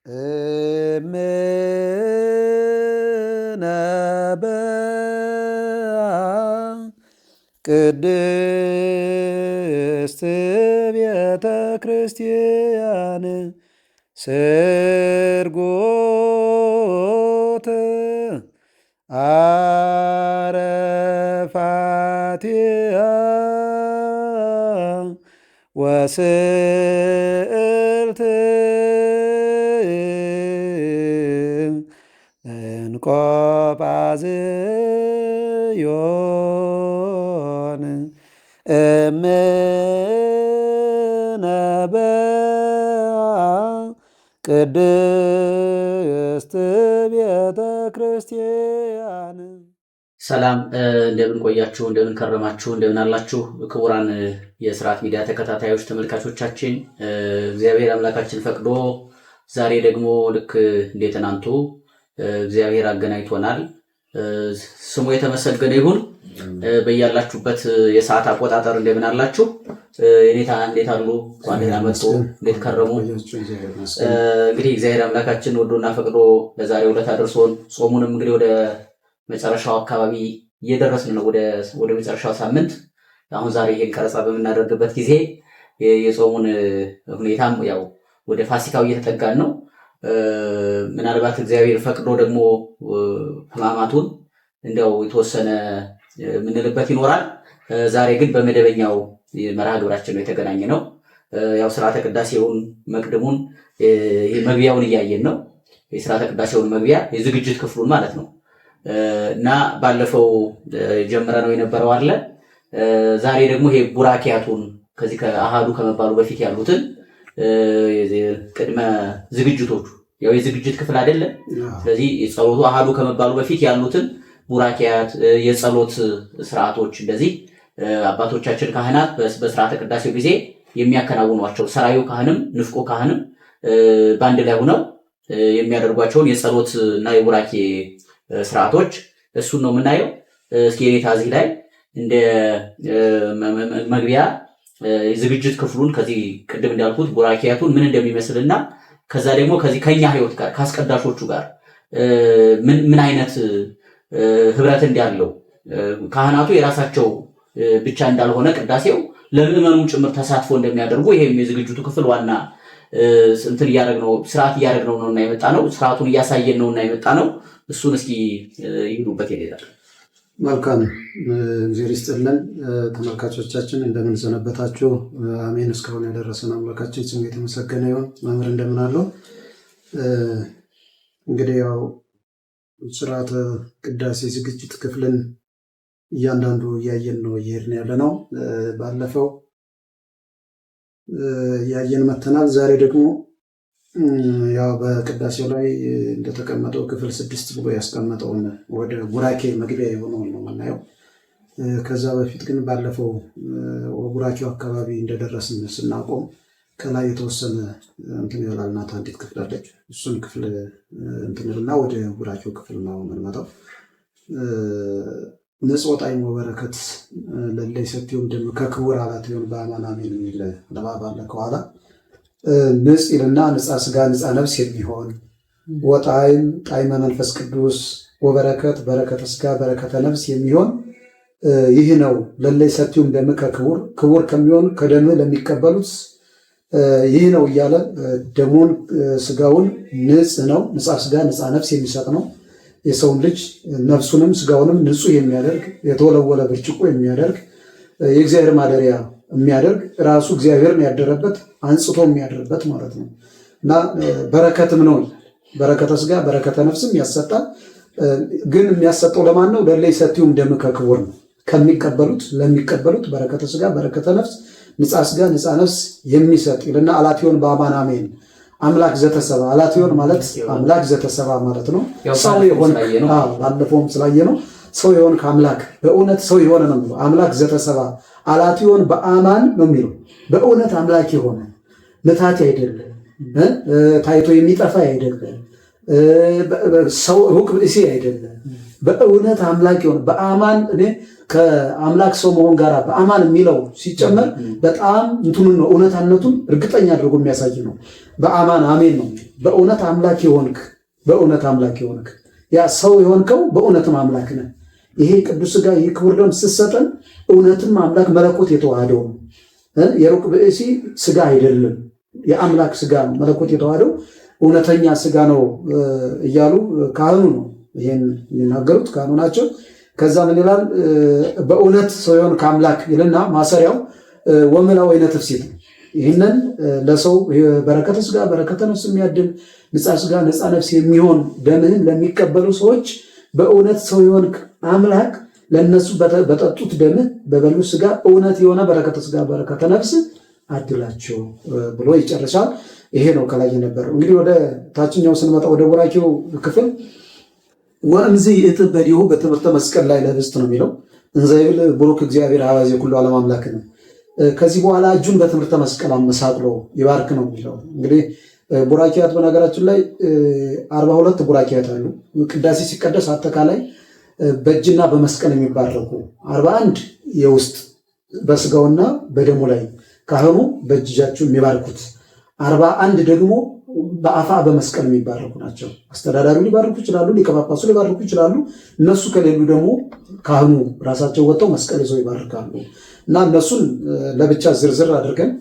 እምነ ቅድስት ቤተ ክርስቲያን ስርጉት አረፋቲያ ወስዕልት እንቆጳዝዮን እምነ ቅድስት ቤተ ክርስቲያን። ሰላም፣ እንደምን ቆያችሁ? እንደምን ከረማችሁ? እንደምን አላችሁ? ክቡራን የስርዓት ሚዲያ ተከታታዮች ተመልካቾቻችን፣ እግዚአብሔር አምላካችን ፈቅዶ ዛሬ ደግሞ ልክ እንደ ትናንቱ እግዚአብሔር አገናኝቶናል። ስሙ የተመሰገነ ይሁን። በያላችሁበት የሰዓት አቆጣጠር እንደምን አላችሁ? እኔታ እንዴት አሉ? እንኳን ደህና መጡ። እንዴት ከረሙ? እንግዲህ እግዚአብሔር አምላካችን ወዶና ፈቅዶ ለዛሬው ዕለት አድርሶን ጾሙንም እንግዲህ ወደ መጨረሻው አካባቢ እየደረስን ነው፣ ወደ መጨረሻው ሳምንት። አሁን ዛሬ ይሄን ቀረጻ በምናደርግበት ጊዜ የጾሙን ሁኔታም ያው ወደ ፋሲካው እየተጠጋን ነው። ምናልባት እግዚአብሔር ፈቅዶ ደግሞ ሕማማቱን እንዲያው የተወሰነ የምንልበት ይኖራል። ዛሬ ግን በመደበኛው መርሃ ግብራችን ነው የተገናኘ ነው። ያው ስርዓተ ቅዳሴውን መቅድሙን መግቢያውን እያየን ነው። የስርዓተ ቅዳሴውን መግቢያ የዝግጅት ክፍሉን ማለት ነው። እና ባለፈው ጀምረ ነው የነበረው አለ። ዛሬ ደግሞ ይሄ ቡራኪያቱን ከዚህ ከአሃዱ ከመባሉ በፊት ያሉትን ቅድመ ዝግጅቶቹ፣ ያው የዝግጅት ክፍል አይደለም። ስለዚህ የጸሎቱ አሃዱ ከመባሉ በፊት ያሉትን ቡራኪያት፣ የጸሎት ስርዓቶች፣ እንደዚህ አባቶቻችን ካህናት በስርዓተ ቅዳሴው ጊዜ የሚያከናውኗቸው፣ ሰራዩ ካህንም ንፍቆ ካህንም በአንድ ላይ ሆነው የሚያደርጓቸውን የጸሎት እና የቡራኬ ስርዓቶች እሱን ነው የምናየው። እስኪ የኔታ እዚህ ላይ እንደ መግቢያ ዝግጅት ክፍሉን ከዚህ ቅድም እንዳልኩት ቡራኪያቱን ምን እንደሚመስልና ከዛ ደግሞ ከዚህ ከኛ ህይወት ጋር፣ ከአስቀዳሾቹ ጋር ምን ምን አይነት ህብረት እንዳለው፣ ካህናቱ የራሳቸው ብቻ እንዳልሆነ፣ ቅዳሴው ለምዕመኑም ጭምር ተሳትፎ እንደሚያደርጉ፣ ይሄም የዝግጅቱ ክፍል ዋና እንትን እያደረግነው፣ ስርዓት እያደረግነው ነውና የመጣ ነው። ስርዓቱን እያሳየን ነውና የመጣ ነው። እሱን እስኪ ይሄዱበት ይሄዳል። መልካም፣ እግዚአብሔር ይስጥልን። ተመልካቾቻችን እንደምን ሰነበታችሁ? አሜን። እስካሁን ያደረሰን አምላካችን ስሙ የተመሰገነ ይሁን። መምህር እንደምን አሉ? እንግዲህ ያው ስርዓተ ቅዳሴ ዝግጅት ክፍልን እያንዳንዱ እያየን ነው እየሄድን ያለ ነው። ባለፈው እያየን መተናል። ዛሬ ደግሞ ያው በቅዳሴው ላይ እንደተቀመጠው ክፍል 6 ብሎ ያስቀመጠውን ወደ ቡራኬ መግቢያ የሆነውን ነው የምናየው። ከዛ በፊት ግን ባለፈው ቡራኬው አካባቢ እንደደረስን ስናቆም ከላይ የተወሰነ እንትን ያላልናት አንዲት ክፍል አለች። እሱን ክፍል እንትንልና ወደ ቡራኬው ክፍል ነው የምንመጣው። ንጽሕ ጣዕመ ወበረከት ለእለ ይሰትዮም ደምከ ክቡር አላትዮን በአማን አሜን የሚል ንባብ አለ ከኋላ። ንጽሕ ይልና ንጻ ስጋ ንጻ ነፍስ የሚሆን፣ ወጣዕም ጣዕመ መንፈስ ቅዱስ፣ ወበረከት በረከተ ስጋ በረከተ ነፍስ የሚሆን ይህ ነው። ለእለ ይሰትዮም ደምከ ክቡር፣ ክቡር ከሚሆን ከደምህ ለሚቀበሉት ይህ ነው እያለ ደሙን ስጋውን ንጽሕ ነው፣ ንጻ ስጋ ንጻ ነፍስ የሚሰጥ ነው። የሰውን ልጅ ነፍሱንም ስጋውንም ንጹህ የሚያደርግ፣ የተወለወለ ብርጭቆ የሚያደርግ፣ የእግዚአብሔር ማደሪያ የሚያደርግ፣ ራሱ እግዚአብሔርን ያደረበት፣ አንጽቶ የሚያደርበት ማለት ነው። እና በረከትም ነው፣ በረከተ ስጋ በረከተ ነፍስም ያሰጣል። ግን የሚያሰጠው ለማን ነው? ለእለ ይሰትዩም ደምከ ክቡር ነው። ከሚቀበሉት፣ ለሚቀበሉት በረከተ ስጋ በረከተ ነፍስ፣ ንጻ ስጋ ንጻ ነፍስ የሚሰጥ ይልና አላትዮን በአማን አሜን አምላክ ዘተሰባ። አላትዮን ማለት አምላክ ዘተሰባ ማለት ነው። ሰው የሆነ፣ ባለፈውም ስላየ ነው። ሰው የሆንክ አምላክ፣ በእውነት ሰው የሆነ ነው የሚለው። አምላክ ዘተሰባ አላትዮን በአማን ነው የሚለው። በእውነት አምላክ የሆነ፣ ምታት አይደለም፣ ታይቶ የሚጠፋ አይደለም፣ ሰው ሩቅ ብእሲ አይደለም። በእውነት አምላክ የሆነ በአማን። እኔ ከአምላክ ሰው መሆን ጋር በአማን የሚለው ሲጨመር በጣም እንትኑን ነው፣ እውነታነቱን እርግጠኛ አድርጎ የሚያሳይ ነው። በአማን አሜን ነው። በእውነት አምላክ የሆንክ በእውነት አምላክ የሆንክ ያ ሰው የሆንከው በእውነትም አምላክ ነህ። ይሄ ቅዱስ ሥጋ ይህ ክቡር ደም ስትሰጠን እውነትም አምላክ መለኮት የተዋህደው ነው። የሩቅ ብእሲ ስጋ አይደለም፣ የአምላክ ስጋ ነው። መለኮት የተዋህደው እውነተኛ ስጋ ነው እያሉ ካህኑ ነው ይሄን የሚናገሩት ካህኑ ናቸው። ከዛ ምን ይላል? በእውነት ሰው የሆንክ አምላክ ይልና ማሰሪያው ወምላ ወይነ ትፍሲት ነው። ይህንን ለሰው በረከተ ስጋ በረከተ ነፍስ የሚያድል ንጻ ስጋ ነፃ ነፍስ የሚሆን ደምህን ለሚቀበሉ ሰዎች በእውነት ሰው የሆንክ አምላክ ለእነሱ በጠጡት ደምህ በበሉት ስጋ እውነት የሆነ በረከተ ስጋ በረከተ ነፍስ አድላቸው ብሎ ይጨርሳል። ይሄ ነው ከላይ የነበረው። እንግዲህ ወደ ታችኛው ስንመጣ ወደ ቡራኬው ክፍል ወእምዝ ይእትብ በዲሁ በትምህርተ መስቀል ላይ ለህብስት ነው የሚለው። እንዘ ይብል ቡሩክ እግዚአብሔር አባዜ ኩሉ ዓለም አምላክ ነው። ከዚህ በኋላ እጁን በትምህርተ መስቀል አመሳቅሎ ይባርክ ነው የሚለው። እንግዲህ ቡራኪያት በነገራችን ላይ 42 ቡራኪያት አሉ። ቅዳሴ ሲቀደስ አጠቃላይ በእጅና በመስቀል የሚባረኩ 41 የውስጥ በስጋውና በደሙ ላይ ካህኑ በእጃቸው የሚባርኩት፣ 41 ደግሞ በአፋ በመስቀል የሚባረኩ ናቸው። አስተዳዳሪው ሊባርኩ ይችላሉ፣ ሊቀ ጳጳሱ ሊባርኩ ይችላሉ። እነሱ ከሌሉ ደግሞ ካህኑ ራሳቸው ወጥተው መስቀል ይዘው ይባርካሉ። እና እነሱን ለብቻ ዝርዝር አድርገን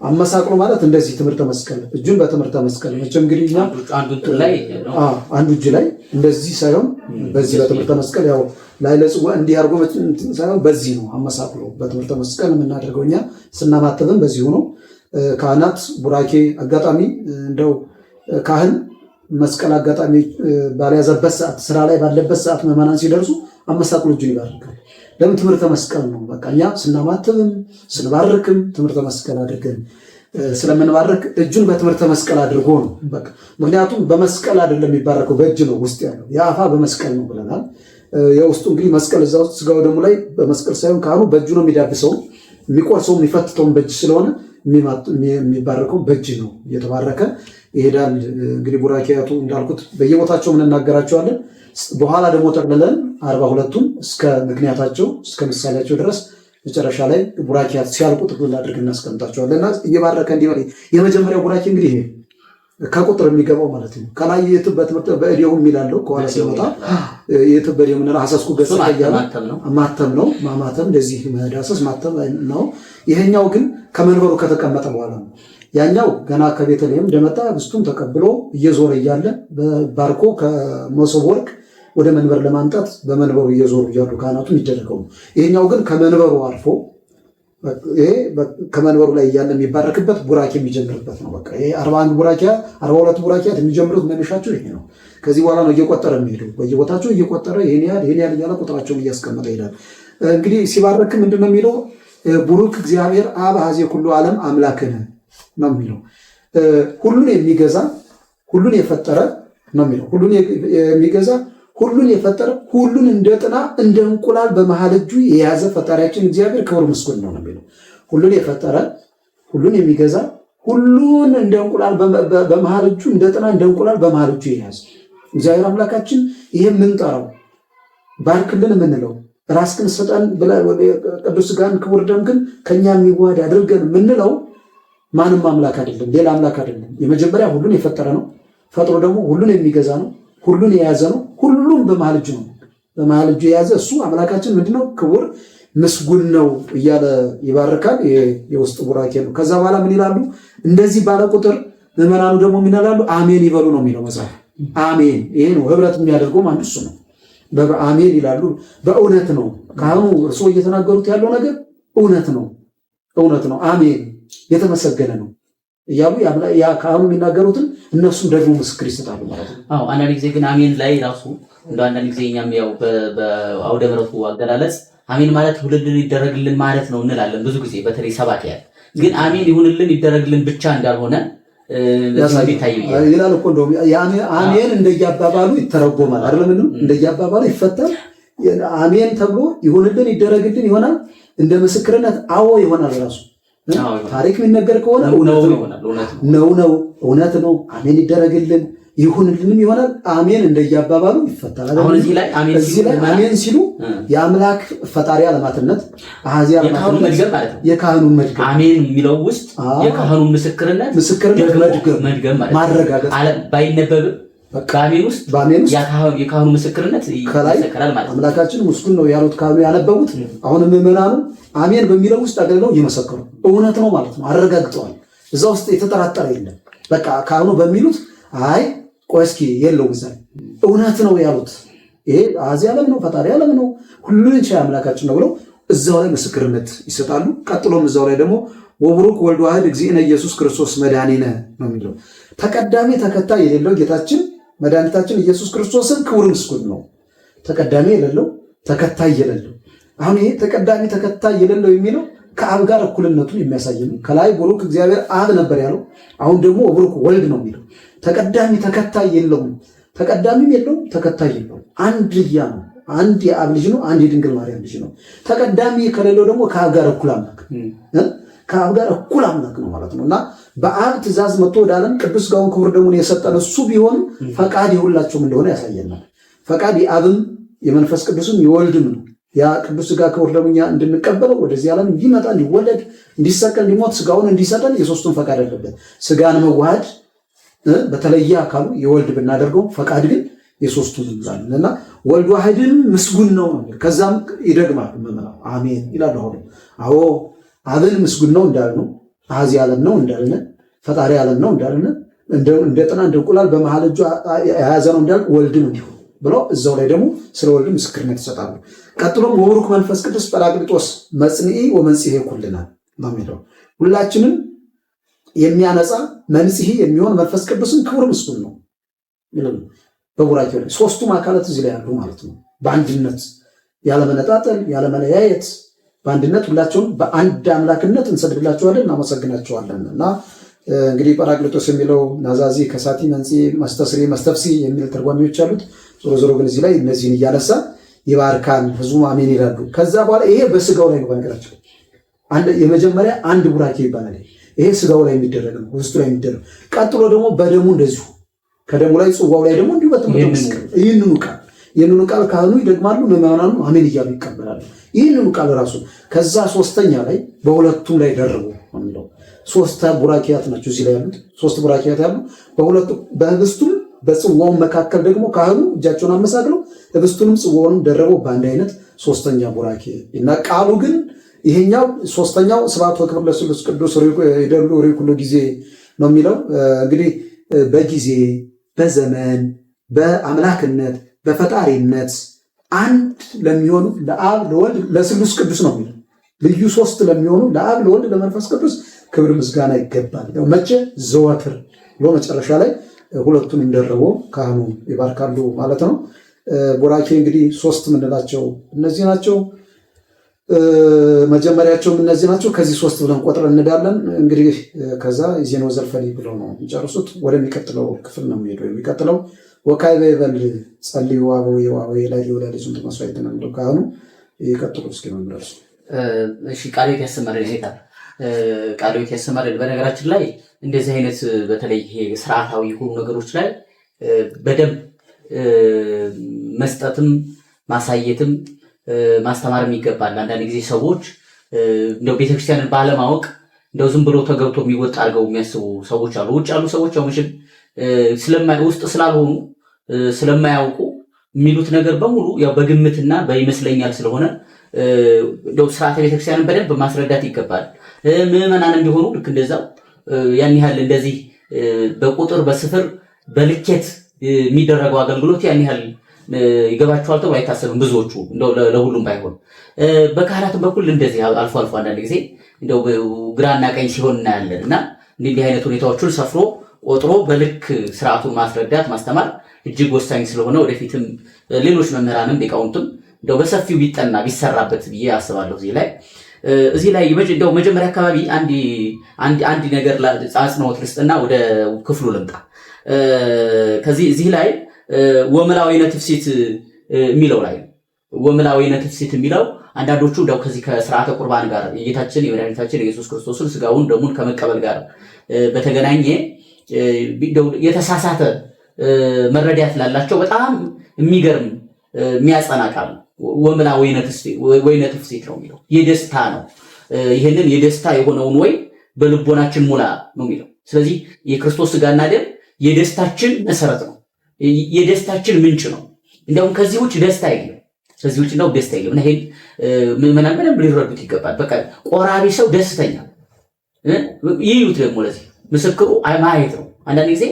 አመሳቅሎ ማለት እንደዚህ ትምህርተ መስቀል እጁን በትምህርተ መስቀል መቼም እንግዲህ እኛ አንዱ እጅ ላይ እንደዚህ ሳይሆን በዚህ በትምህርተ መስቀል ያው ላይ ለጽዋ እንዲህ አድርጎ ሳይሆን በዚህ ነው አመሳቅሎ በትምህርተ መስቀል የምናደርገው እኛ ስናማተብም በዚህ ሆኖ ካህናት ቡራኬ አጋጣሚ እንደው ካህን መስቀል አጋጣሚ ባልያዘበት ሰዓት ስራ ላይ ባለበት ሰዓት ምዕመናን ሲደርሱ አመሳቅሎ እጁን ይባርካል። ለምን? ትምህርተ መስቀል ነው። በቃ እኛ ስናማትብም ስንባርክም ትምህርተ መስቀል አድርገን ስለምንባርክ እጁን በትምህርተ መስቀል አድርጎ ነው። በቃ ምክንያቱም በመስቀል አይደለም የሚባረከው በእጅ ነው ውስጥ ያለው የአፋ በመስቀል ነው ብለናል። የውስጡ እንግዲህ መስቀል እዛ ውስጥ ስጋው ደሙ ላይ በመስቀል ሳይሆን ካህኑ በእጁ ነው የሚዳብሰው፣ የሚቆርሰው የሚፈትተውን በእጅ ስለሆነ የሚባረከው በእጅ ነው እየተባረከ ይሄዳል። እንግዲህ ቡራኪያቱ እንዳልኩት በየቦታቸው እንናገራቸዋለን። በኋላ ደግሞ ጠቅልለን 42ቱን እስከ ምክንያታቸው እስከ ምሳሌያቸው ድረስ መጨረሻ ላይ ቡራኪያት ሲያልቁ ጥቅልል አድርገን እናስቀምጣቸዋለን። እና እየባረከ እንዲበል የመጀመሪያው ቡራኪ እንግዲህ ይሄ ከቁጥር የሚገባው ማለት ነው። ከላይ የትብ በትምህርት በእዴው የሚላለው ከኋላ ሲመጣ የትብ በእዴው የምንለው ሐሰስኩ ገጽ እያለ ማተም ነው። ማማተም እንደዚህ መዳሰስ ማተም ነው። ይሄኛው ግን ከመንበሩ ከተቀመጠ በኋላ ነው። ያኛው ገና ከቤተልሔም እንደመጣ ብስቱን ተቀብሎ እየዞረ እያለ ባርኮ ከመሶብ ወርቅ ወደ መንበር ለማምጣት በመንበሩ እየዞሩ እያሉ ካህናቱ የሚደረገው ነው። ይሄኛው ግን ከመንበሩ አልፎ ይሄ ከመንበሩ ላይ እያለ የሚባረክበት ቡራኬ የሚጀምርበት ነው። በቃ ይሄ 41 ቡራኪያ 42 ቡራኪያት የሚጀምሩት መነሻቸው ይሄ ነው። ከዚህ በኋላ ነው እየቆጠረ የሚሄደው። በየቦታቸው እየቆጠረ ይሄን ያህል ይሄን ያህል እያለ ቁጥራቸውን እያስቀመጠ ይሄዳል። እንግዲህ ሲባረክ ምንድን ነው የሚለው? ቡሩክ እግዚአብሔር አብ አኀዜ ኩሉ ዓለም አምላክነ ነው የሚለው። ሁሉን የሚገዛ ሁሉን የፈጠረ ነው የሚለው። ሁሉን የሚገዛ ሁሉን የፈጠረ ሁሉን እንደ ጥና እንደ እንቁላል በመሃል እጁ የያዘ ፈጣሪያችን እግዚአብሔር ክብር ምስጉን ነው ነው የሚለው። ሁሉን የፈጠረ ሁሉን የሚገዛ ሁሉን እንደ እንቁላል በመሃል እጁ እንደ ጥና እንደ እንቁላል በመሃል እጁ የያዘ እግዚአብሔር አምላካችን ይሄ የምንጠራው ባርክልን የምንለው ራስክን ስጠን ቅዱስ ሥጋን ክቡር ደም ግን ከኛ የሚዋሃድ አድርገን የምንለው ማንም አምላክ አይደለም፣ ሌላ አምላክ አይደለም። የመጀመሪያ ሁሉን የፈጠረ ነው። ፈጥሮ ደግሞ ሁሉን የሚገዛ ነው። ሁሉን የያዘ ነው። ሁሉም በመሃል እጁ ነው። በመሃል እጁ የያዘ እሱ አምላካችን ምንድነው? ክቡር ምስጉን ነው እያለ ይባርካል። የውስጥ ቡራኬ ነው። ከዛ በኋላ ምን ይላሉ? እንደዚህ ባለ ቁጥር ምዕመናኑ ደግሞ ምን ይላሉ? አሜን ይበሉ ነው የሚለው መጽሐፍ። አሜን። ይሄ ነው ህብረት የሚያደርገው አንዱ እሱ ነው። አሜን ይላሉ። በእውነት ነው ካህኑ እርስዎ እየተናገሩት ያለው ነገር እውነት ነው፣ እውነት ነው። አሜን የተመሰገነ ነው እያሉ ያ ካህኑ የሚናገሩትን እነሱም ደግሞ ምስክር ይሰጣሉ ማለት ነው። አዎ አንዳንድ ጊዜ ግን አሜን ላይ ራሱ እንደ አንዳንድ ጊዜ እኛም ያው በአውደ ምሕረቱ አገላለጽ አሜን ማለት ይሁንልን ይደረግልን ማለት ነው እንላለን ብዙ ጊዜ በተለይ ሰባኪያን ግን አሜን ይሁንልን ይደረግልን ብቻ እንዳልሆነ ይላል እኮ እንደውም አሜን እንደየአባባሉ ይተረጎማል አይደለም? ምንም እንደየአባባሉ ይፈታል። አሜን ተብሎ ይሁንልን ይደረግልን ይሆናል። እንደ ምስክርነት አዎ ይሆናል። ራሱ ታሪክ የሚነገር ከሆነ እውነት ነው ነው ነው እውነት ነው አሜን ይደረግልን ይሁንልንም ይሆናል። አሜን እንደየአባባሉ ይፈታል። አሁን እዚህ ላይ አሜን ሲሉ የአምላክ ፈጣሪ ዓለማትነት አኃዜ ዓለማትነት የካህኑን መድገም አሜን የሚለው ውስጥ የካህኑን ምስክርነት መድገም ማለት ማረጋገጥ ባይነበብም በአሜን ውስጥ የካህኑ ምስክርነት ይመሰከራል ማለት ነው። አምላካችን ምስጉን ነው ያሉት ካህኑ ያነበቡት፣ አሁን ምዕመናኑ አሜን በሚለው ውስጥ አገልግለው እየመሰከሩ እውነት ነው ማለት ነው፣ አረጋግጠዋል። እዛ ውስጥ የተጠራጠረ የለም። በቃ ካህኑ በሚሉት አይ ቆይ እስኪ የለውም እዛ እውነት ነው ያሉት፣ ይሄ አኃዜ ዓለም ነው፣ ፈጣሪ ዓለም ነው፣ ሁሉን ቻይ አምላካችን ነው ብለው እዛው ላይ ምስክርነት ይሰጣሉ። ቀጥሎም እዛው ላይ ደግሞ ወቡሩክ ወልድ ዋህድ እግዚእነ ኢየሱስ ክርስቶስ መድኃኒነ ነው የሚለው። ተቀዳሚ ተከታይ የሌለው ጌታችን መድኃኒታችን ኢየሱስ ክርስቶስን ክቡር ምስጉን ነው። ተቀዳሚ የሌለው ተከታይ የሌለው። አሁን ይሄ ተቀዳሚ ተከታይ የሌለው የሚለው ከአብ ጋር እኩልነቱን የሚያሳይ ነው። ከላይ ቡሩክ እግዚአብሔር አብ ነበር ያለው፣ አሁን ደግሞ ወቡሩክ ወልድ ነው የሚለው። ተቀዳሚ ተከታይ የለውም። ተቀዳሚም የለውም፣ ተከታይ የለውም። አንድያ ነው። አንድ የአብ ልጅ ነው። አንድ የድንግል ማርያም ልጅ ነው። ተቀዳሚ ከሌለው ደግሞ ከአብ ጋር እኩል አምላክ ከአብ ጋር እኩል አምላክ ነው ማለት ነው። እና በአብ ትእዛዝ መጥቶ ወደ ዓለም ቅዱስ ሥጋውን ክቡር ደሙን የሰጠን እሱ ቢሆን ፈቃድ የሁላቸውም እንደሆነ ያሳየናል። ፈቃድ የአብም የመንፈስ ቅዱስም የወልድም ነው። ያ ቅዱስ ሥጋ ክቡር ደሙ እኛ እንድንቀበለው ወደዚህ ዓለም እንዲመጣ እንዲወለድ፣ እንዲሰቀል፣ እንዲሞት ሥጋውን እንዲሰጠን የሶስቱን ፈቃድ አለበት። ሥጋን መዋሃድ በተለየ አካሉ የወልድ ብናደርገው ፈቃድ ግን የሶስቱ እንላለን እና ወልድ ዋህድን ምስጉን ነው ነው። ከዛም ይደግማል ምዕመናን አሜን ይላሉ። አሁን አዎ አብን ምስጉን ነው እንዳልነው አኃዜ ዓለም ነው እንዳልነ ፈጣሪ ዓለም ነው እንዳልነ እንደ ጥና እንደ እንቁላል በመሃል እጁ የያዘ ነው እንዳልን ወልድም እንዲሁ ብለው እዛው ላይ ደግሞ ስለ ወልድ ምስክርነት ይሰጣሉ። ቀጥሎም ወቡሩክ መንፈስ ቅዱስ ጰራቅሊጦስ መጽንዒ ወመንጽሔ ኩልነ ነው የሚለው ሁላችንም የሚያነጻ መንጽሔ የሚሆን መንፈስ ቅዱስን ክቡር ምስጉን ነው በቡራኬው ላይ ሶስቱም አካላት እዚህ ላይ ያሉ ማለት ነው። በአንድነት ያለመነጣጠል ያለመለያየት በአንድነት ሁላቸውን በአንድ አምላክነት እንሰግድላቸዋለን፣ እናመሰግናቸዋለን። እና እንግዲህ ጰራቅሊጦስ የሚለው ናዛዚ፣ ከሳቲ፣ መንጽሔ፣ መስተስሪ፣ መስተፍሲ የሚል ትርጓሜዎች አሉት። ዞሮ ዞሮ ግን እዚህ ላይ እነዚህን እያነሳ ይባርካል፣ ህዝቡም አሜን ይላሉ። ከዛ በኋላ ይሄ በስጋው ላይ ነው። በነገራቸው የመጀመሪያ አንድ ቡራኬ ይባላል። ይሄ ስጋው ላይ የሚደረግ ነው፣ ውስጡ ላይ የሚደረግ። ቀጥሎ ደግሞ በደሙ እንደዚሁ ከደሙ ላይ ጽዋው ላይ ደግሞ እንዲሁ ይህንኑ ቃል ይህንኑ ቃል ካህኑ ይደግማሉ፣ ምዕመናኑ አሜን እያሉ ይቀበላሉ። ይህንኑ ቃል ራሱ ከዛ ሶስተኛ ላይ በሁለቱም ላይ ደርቡ የሚለው ሶስት ቡራኪያት ናቸው እዚህ ላይ ያሉት ሶስት ቡራኪያት ያሉ በሁለቱ በህብስቱም በጽዋው መካከል ደግሞ ካህኑ እጃቸውን አመሳግለው ህብስቱንም ጽዋውንም ደርበው በአንድ አይነት ሶስተኛ ቡራኬ እና ቃሉ ግን ይሄኛው ሶስተኛው ስብሐት ወክብር ለሥሉስ ቅዱስ ይደሉ ርኢኩሎ ጊዜ ነው የሚለው። እንግዲህ በጊዜ በዘመን በአምላክነት በፈጣሪነት አንድ ለሚሆኑ ለአብ ለወልድ ለሥሉስ ቅዱስ ነው የሚለው። ልዩ ሶስት ለሚሆኑ ለአብ ለወልድ ለመንፈስ ቅዱስ ክብር ምስጋና ይገባል። መቼ ዘወትር ብሎ መጨረሻ ላይ ሁለቱን እንደርቦ ካህኑ ይባርካሉ ማለት ነው። ቡራኬ እንግዲህ ሶስት የምንላቸው እነዚህ ናቸው። መጀመሪያቸውም እነዚህ ናቸው። ከዚህ ሶስት ብለን ቆጥረን እንዳለን እንግዲህ ከዛ ዜና ዘልፈሊ ብለው ነው የሚጨርሱት። ወደሚቀጥለው ክፍል ነው የሚሄደው። የሚቀጥለው ወካዕበ ይበል ጸልዩ አበዊ ወአበዊ ላይ ለወላዲቱ መስዋዕት ነው የሚለው ካህኑ። ይቀጥሉ እስኪ መምህር። እሺ ቃለ ሕይወት ያሰማልን ጌታ፣ ቃለ ሕይወት ያሰማልን። በነገራችን ላይ እንደዚህ አይነት በተለይ ይሄ ስርዓታዊ የሆኑ ነገሮች ላይ በደንብ መስጠትም ማሳየትም ማስተማርም ይገባል። አንዳንድ ጊዜ ሰዎች እንደው ቤተክርስቲያንን ባለማወቅ እንደው ዝም ብሎ ተገብቶ የሚወጣ አድርገው የሚያስቡ ሰዎች አሉ። ውጭ ያሉ ሰዎች ያው መቼም ውስጥ ስላልሆኑ ስለማያውቁ የሚሉት ነገር በሙሉ ያው በግምትና በይመስለኛል ስለሆነ እንደው ስርዓተ ቤተክርስቲያንን በደንብ ማስረዳት ይገባል። ምዕመናንም ቢሆኑ ልክ እንደዛው ያን ያህል እንደዚህ በቁጥር በስፍር በልኬት የሚደረገው አገልግሎት ያን ያህል ይገባቸዋል ተብሎ አይታሰብም። ብዙዎቹ እንደው ለሁሉም ባይሆን በካህናትም በኩል እንደዚህ አልፎ አልፎ አንዳንድ ጊዜ እንደው ግራና ቀኝ ሲሆን እናያለን። እና እንዲህ አይነት ሁኔታዎችን ሰፍሮ ቆጥሮ በልክ ስርዓቱን ማስረዳት ማስተማር እጅግ ወሳኝ ስለሆነ ወደፊትም ሌሎች መምህራንም ሊቃውንትም እንደው በሰፊው ቢጠና ቢሰራበት ብዬ አስባለሁ። እዚህ ላይ እንደው መጀመሪያ አካባቢ አንድ ነገር አጽንኦት ልስጥና ወደ ክፍሉ ልምጣ። ከዚህ እዚህ ላይ ወመላዊነ ትፍሲት የሚለው ላይ ወመላዊነ ትፍሲት የሚለው አንዳንዶቹ እንደው ከዚህ ከስርዓተ ቁርባን ጋር የጌታችን የመድኃኒታችን የኢየሱስ ክርስቶስን ስጋውን ደሙን ከመቀበል ጋር በተገናኘ የተሳሳተ መረዳት ላላቸው በጣም የሚገርም የሚያጸና ቃል ነው። ወምላ ወይነ ትፍሥሕት ነው የሚለው፣ የደስታ ነው። ይህንን የደስታ የሆነውን ወይን በልቦናችን ሙላ ነው የሚለው። ስለዚህ የክርስቶስ ስጋና ደም የደስታችን መሰረት ነው፣ የደስታችን ምንጭ ነው። እንዲያውም ከዚህ ውጭ ደስታ የለም። ከዚህ ውጭ እንደው ደስታ የለም። እና ይሄን ምዕመናን በደንብ ሊረዱት ይገባል። በቃ ቆራቢ ሰው ደስተኛ ይዩት። ደግሞ ለዚህ ምስክሩ ማየት ነው። አንዳንድ ጊዜ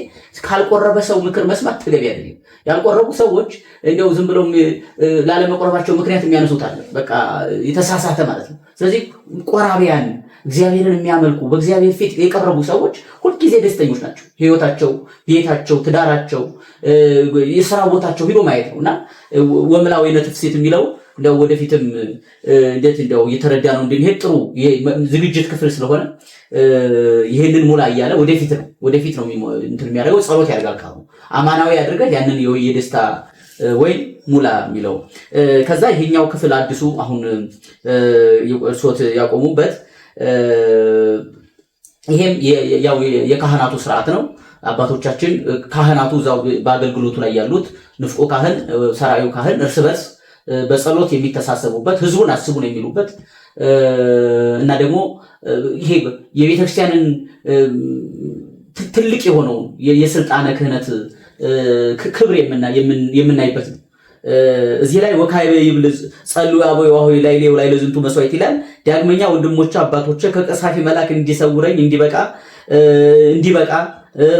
ካልቆረበ ሰው ምክር መስማት ተገቢ አይደለም። ያልቆረቡ ሰዎች እንደው ዝም ብለው ላለመቆረባቸው ምክንያት የሚያነሱት አለ። በቃ የተሳሳተ ማለት ነው። ስለዚህ ቆራቢያን፣ እግዚአብሔርን የሚያመልኩ፣ በእግዚአብሔር ፊት የቀረቡ ሰዎች ሁልጊዜ ደስተኞች ናቸው። ሕይወታቸው፣ ቤታቸው፣ ትዳራቸው፣ የስራ ቦታቸው ሂዶ ማየት ነው። እና ወምላ ወይነ ትፍሥሕት የሚለው እንደው ወደፊትም እንዴት እንደው እየተረዳ ነው እንደሚሄድ ጥሩ ዝግጅት ክፍል ስለሆነ ይሄንን ሙላ እያለ ወደፊት ነው እንትን የሚያደርገው፣ ጸሎት ያደርጋል። ካሁን አማናዊ ያደርጋል ያንን የደስታ ወይን ሙላ የሚለው። ከዛ ይሄኛው ክፍል አዲሱ አሁን እርሶት ያቆሙበት ይሄም ያው የካህናቱ ስርዓት ነው። አባቶቻችን ካህናቱ እዛው በአገልግሎቱ ላይ ያሉት ንፍቆ ካህን፣ ሰራዩ ካህን እርስ በርስ በጸሎት የሚተሳሰቡበት፣ ህዝቡን አስቡን የሚሉበት እና ደግሞ ይሄ የቤተክርስቲያንን ትልቅ የሆነውን የስልጣነ ክህነት ክብር የምናይበት ነው። እዚህ ላይ ወካዕበ ይብል ጸልዩ አበው ሆይ ላዕሌየ ወላዕለ ዝንቱ መስዋዕት ይላል። ዳግመኛ ወንድሞቼ አባቶቼ ከቀሳፊ መልአክ እንዲሰውረኝ እንዲበቃ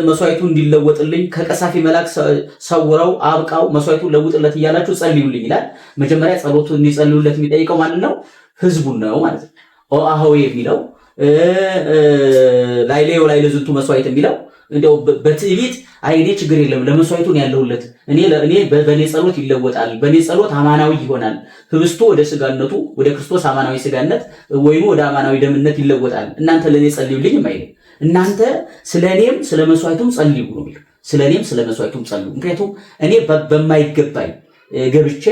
መስዋዕቱ እንዲለወጥልኝ ከቀሳፊ መልአክ ሰውረው አብቃው መስዋዕቱን ለውጥለት እያላችሁ ጸልዩልኝ ይላል። መጀመሪያ ጸሎቱ እንዲጸልዩለት የሚጠይቀው ማንን ነው? ህዝቡን ነው ማለት ነው። ኦ አኀዌ የሚለው፣ ላዕሌየ ወላዕለ ዝንቱ መስዋዕት የሚለው እንደው በትዕቢት አይ እኔ ችግር የለም ለመስዋዕቱ ነው ያለሁለት፣ እኔ በኔ ጸሎት ይለወጣል፣ በኔ ጸሎት አማናዊ ይሆናል፣ ህብስቱ ወደ ስጋነቱ ወደ ክርስቶስ አማናዊ ስጋነት፣ ወይኑ ወደ አማናዊ ደምነት ይለወጣል፣ እናንተ ለኔ ጸልዩልኝ የማይል፣ እናንተ ስለ እኔም ስለ መስዋዕቱም ጸልዩ ነው የሚለው። ስለ እኔም ስለ መስዋዕቱም ጸልዩ። ምክንያቱም እኔ በማይገባኝ ገብቼ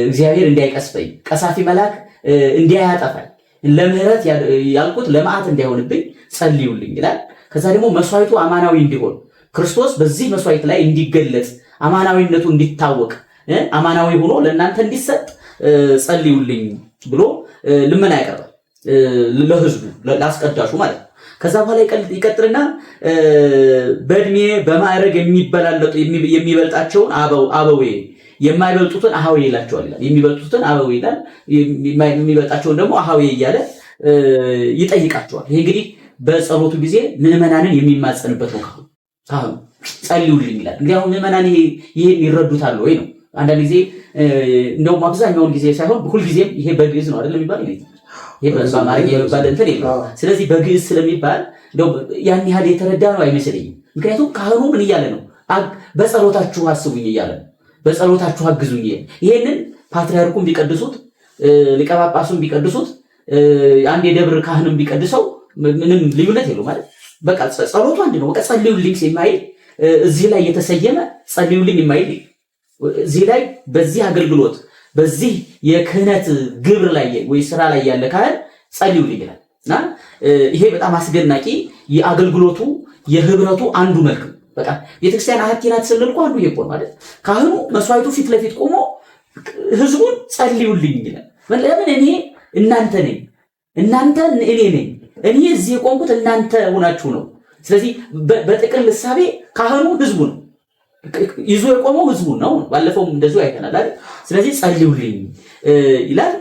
እግዚአብሔር እንዳይቀስፈኝ፣ ቀሳፊ መልአክ እንዳያጠፋኝ፣ ለምህረት ያልኩት ለመዓት እንዳይሆንብኝ ጸልዩልኝ ይላል። ከዛ ደግሞ መስዋዕቱ አማናዊ እንዲሆን፣ ክርስቶስ በዚህ መስዋዕት ላይ እንዲገለጽ፣ አማናዊነቱ እንዲታወቅ፣ አማናዊ ሆኖ ለእናንተ እንዲሰጥ ጸልዩልኝ ብሎ ልመና ያቀርባል ለህዝቡ፣ ለአስቀዳሹ ማለት ነው። ከዛ በኋላ ይቀጥልና በእድሜ በማዕረግ የሚበላለጡ የሚበልጣቸውን አበዌ የማይበልጡትን አሃዌ ይላቸዋል ይላል። የሚበልጡትን አበዌ ይላል፣ የሚበልጣቸውን ደግሞ አሃዌ እያለ ይጠይቃቸዋል። ይሄ እንግዲህ በጸሎቱ ጊዜ ምዕመናንን የሚማጸንበት ነው። ካህኑ ጸልዩልኝ ይላል። እንግዲህ አሁን ምዕመናን ይሄን ይረዱታል ወይ ነው። አንዳንድ ጊዜ እንደውም አብዛኛውን ጊዜ ሳይሆን ሁልጊዜም ይሄ በግዕዝ ነው አይደል የሚባል? ይሄ በአማርኛ የሚባል እንትን የለውም። ስለዚህ በግዕዝ ስለሚባል እንደው ያን ያህል የተረዳ ነው አይመስለኝም። ምክንያቱም ካህኑ ምን እያለ ነው? በጸሎታችሁ አስቡኝ እያለ ነው። በጸሎታችሁ አግዙኝ። ይሄንን ፓትርያርኩም ቢቀድሱት፣ ሊቀ ጳጳሱም ቢቀድሱት፣ አንድ የደብር ካህንም ቢቀድሰው ምንም ልዩነት የለውም ማለት፣ በቃ ጸሎቱ አንድ ነው። በቃ ጸልዩልኝ የማይል እዚህ ላይ የተሰየመ ጸልዩልኝ የማይል፣ እዚህ ላይ በዚህ አገልግሎት በዚህ የክህነት ግብር ላይ ወይ ስራ ላይ ያለ ካህን ጸልዩልኝ ይላል። እና ይሄ በጣም አስደናቂ የአገልግሎቱ የህብረቱ አንዱ መልክ ነው። በቃ ቤተክርስቲያን አሐቲ ናት ስንል እኮ አንዱ ይሄ እኮ ነው ማለት፣ ካህኑ መስዋዕቱ ፊት ለፊት ቆሞ ህዝቡን ጸልዩልኝ ይላል። ለምን? እኔ እናንተ ነኝ፣ እናንተ እኔ ነኝ። እኔ እዚህ የቆምኩት እናንተ ሆናችሁ ነው። ስለዚህ በጥቅል እሳቤ ካህኑ ህዝቡ ነው። ይዞ የቆመው ህዝቡ ነው። ባለፈውም እንደዚሁ አይተናል አይደል? ስለዚህ ጸልዩልኝ ይላል።